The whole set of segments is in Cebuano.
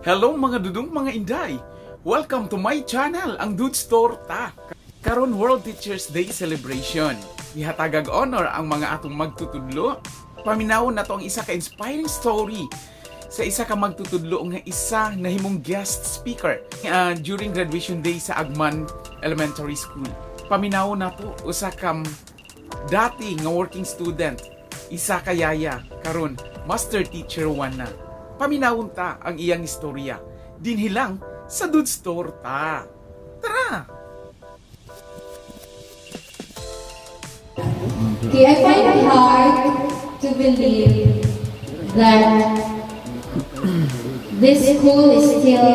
Hello, mga dudong, mga inday! Welcome to my channel, ang Dudes Torta. Karon, World Teachers Day celebration. Gihatagag honor ang mga atong magtutudlo. Paminawon nato ang isa ka inspiring story sa isa ka magtutudlo nga isa nahimong guest speaker during graduation day sa Agman Elementary School. Paminawon nato usa ka dati nga working student, isa ka yaya, karon master teacher one na. Paminawon ta ang iyang istorya. Dinhi lang sa Dudes Torta. Tara! Okay, I find it hard to believe that this school is still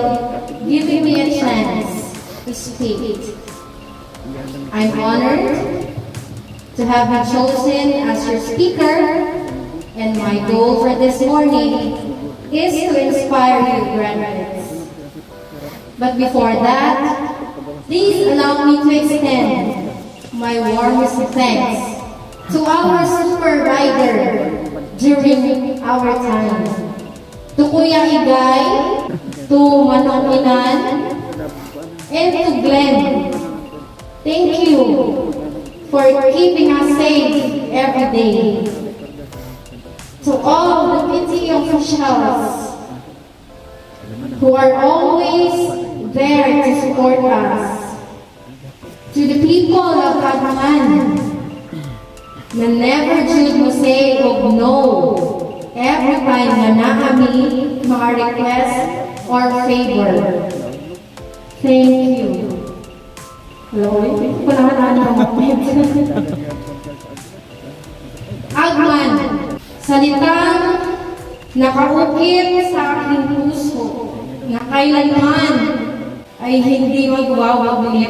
giving me a chance to speak. I'm honored to have been chosen as your speaker, and my goal for this morning is to inspire you graduates. But before that, please allow me to extend my warmest thanks to our super rider during our time. To Kuya Igay, to Manong Inan, and to Glenn. Thank you for keeping us safe every day. To all the PTA officials who are always there to support us. To the people of Agman, na never jud mo say og no every time na naa mi mga request or favor. Thank you. Hello, wala na na moment. Agman, salitang nakaukit sa aking puso na kailanman ay hindi magwawagi.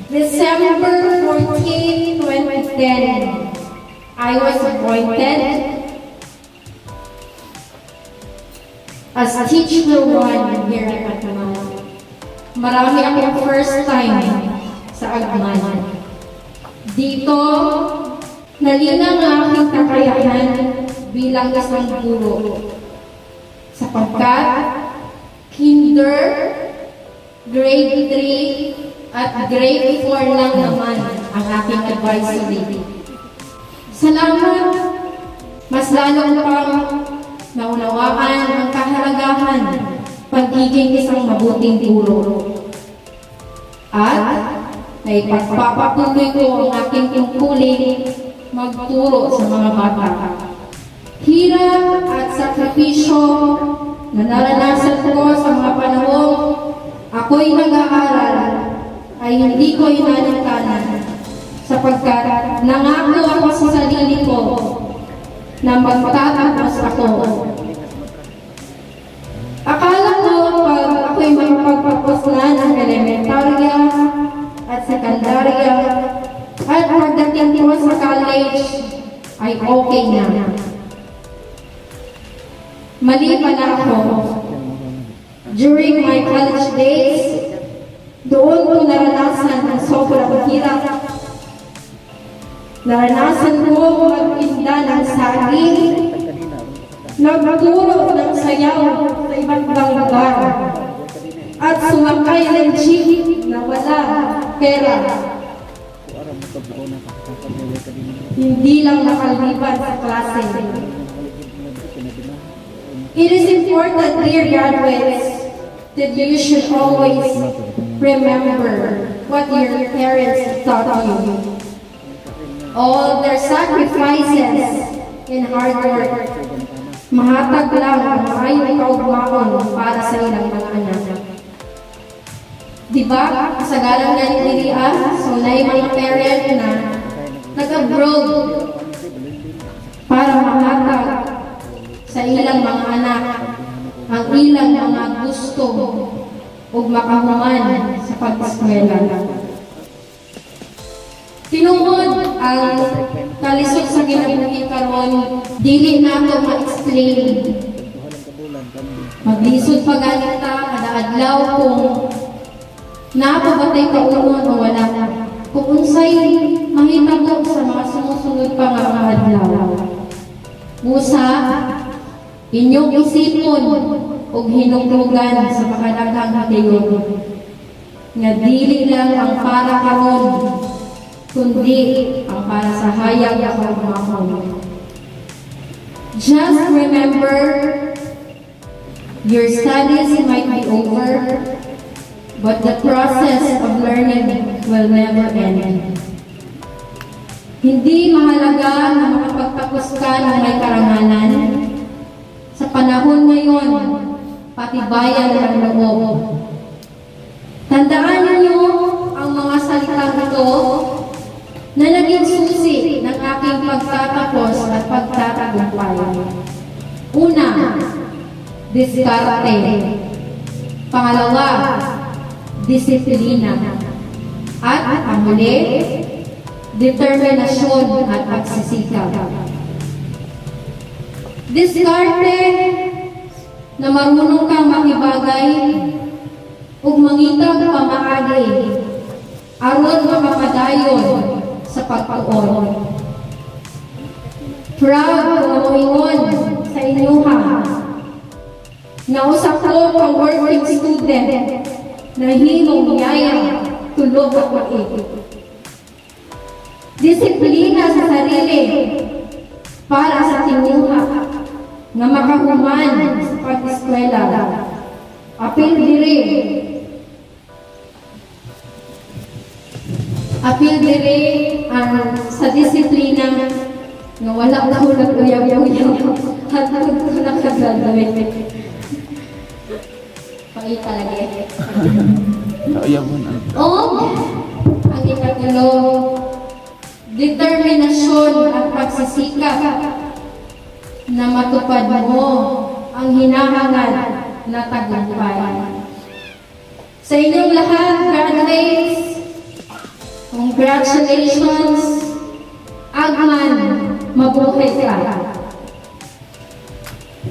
December 14, 2010, I was appointed as teacher one here at Agman. Marami akong first time sa Agman. Dito, nalinang ang aking kakayahan bilang isang guro. Sapagkat, kinder, grade 3, at grade 4 lang naman ang aking advisory. Salamat! Mas lalo pang naunawaan ang kahalagahan pagiging isang mabuting guro. At naipagpapatuloy ko ang aking tungkulin magturo sa mga bata. Hirap at sakripisyo na naranasan ko sa mga panahong ako'y nag-aaral ay hindi ko inalintana sapagkat nangako ako sa sarili ko na magtatapos ako. Akala ko pag ako'y makapagtapos na ng elementarya at sekundarya at pagdating ko sa college ay okay na. Mali pala ako. During my college days, doon ko naranasan ang sobrang hirap. Naranasan ko magtinda ng saging, nagturo ng sayaw sa iba't ibang lugar, at sumakay ng jeep na wala pera. Hindi lang nakaliban sa klase. It is important, dear graduates, that you should always remember what your parents taught you. All their sacrifices and hard work, mahatag lang ang maayong kaugmaon para sa ilang mga anak. Di ba? Kasagaran na ni ah, so na mga parent na nag-abroad para mahatag sa ilang mga anak ang ilang mga gusto ug makahuman sa pag-eskwela. Tinuod, ang kalisod sa kinabuhi karon dili nato ma-explain. Maglisod pa gani ta kada adlaw kung naa pa ba tay kaunon o wala. Kung unsay mahitabo sa mga sumusunod pa nga mga adlaw. Busa, inyong isipon. ug hinuklugan sa makadaghang higayon nga dili lang ang para karon kundi ang para sa hayag nga kaugmaon. Just remember, your studies might be over, but the process of learning will never end. Hindi mahalaga na makapagtapos ka ng may karangalan. Sa panahon ngayon, patibayan ng loob. Tandaan ninyo ang mga salitang ito na naging susi ng aking pagtatapos at pagtatagumpay. Una, diskarte. Pangalawa, disiplina. At ang huli, determinasyon at pagsisikap. Diskarte na marunong kang makibagay ug mangitag pamaagi aron makapadayon sa pagtuon. Proud ko nga moingon sa inyoha nga usa ko ka working student na himong yaya tulo ka tuig. Disiplina sa sarili para sa tinguha nga makahuman sa pag-eskwela. Apil diri ang sa disiplina nga wala ko nag-uyab-uyab hantod ko nakagraduate. Pakita lagi. Kauyabon ang O, ang ikatulo, determinasyon at pagsisikap na matupad mo ang hinahangad na tagumpay. Sa inyong lahat, graduates, congratulations! Agman, mabuhay ka.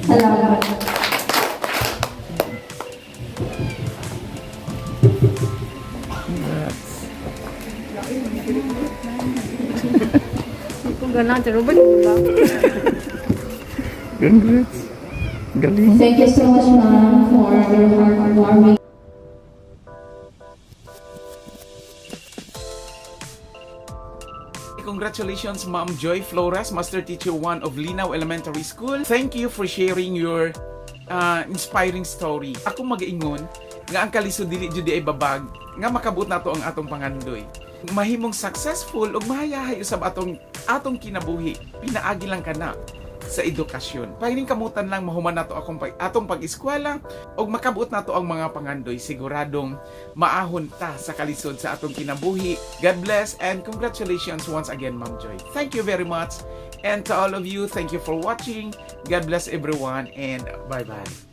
Salamat. Congrats. Kung ganahan si Robert, wala. Congrats. Galing. Thank you so much, ma'am, for your heartwarming Congratulations, Ma'am Joy Flores, Master Teacher 1 of Linao Elementary School. Thank you for sharing your inspiring story. Ako magaingon nga ang kalisod dili jud ay babag nga makabot nato ang atong pangandoy. Mahimong successful ug mahayahay usab atong atong kinabuhi. Pinaagi lang kana sa edukasyon. Pahining kamutan lang mahuman nato atong pag-eskwela ug makabot nato ang mga pangandoy. Siguradong maahon ta sa kalisod sa atong kinabuhi. God bless and congratulations once again, Ma'am Joy. Thank you very much. And to all of you, thank you for watching. God bless everyone and bye-bye.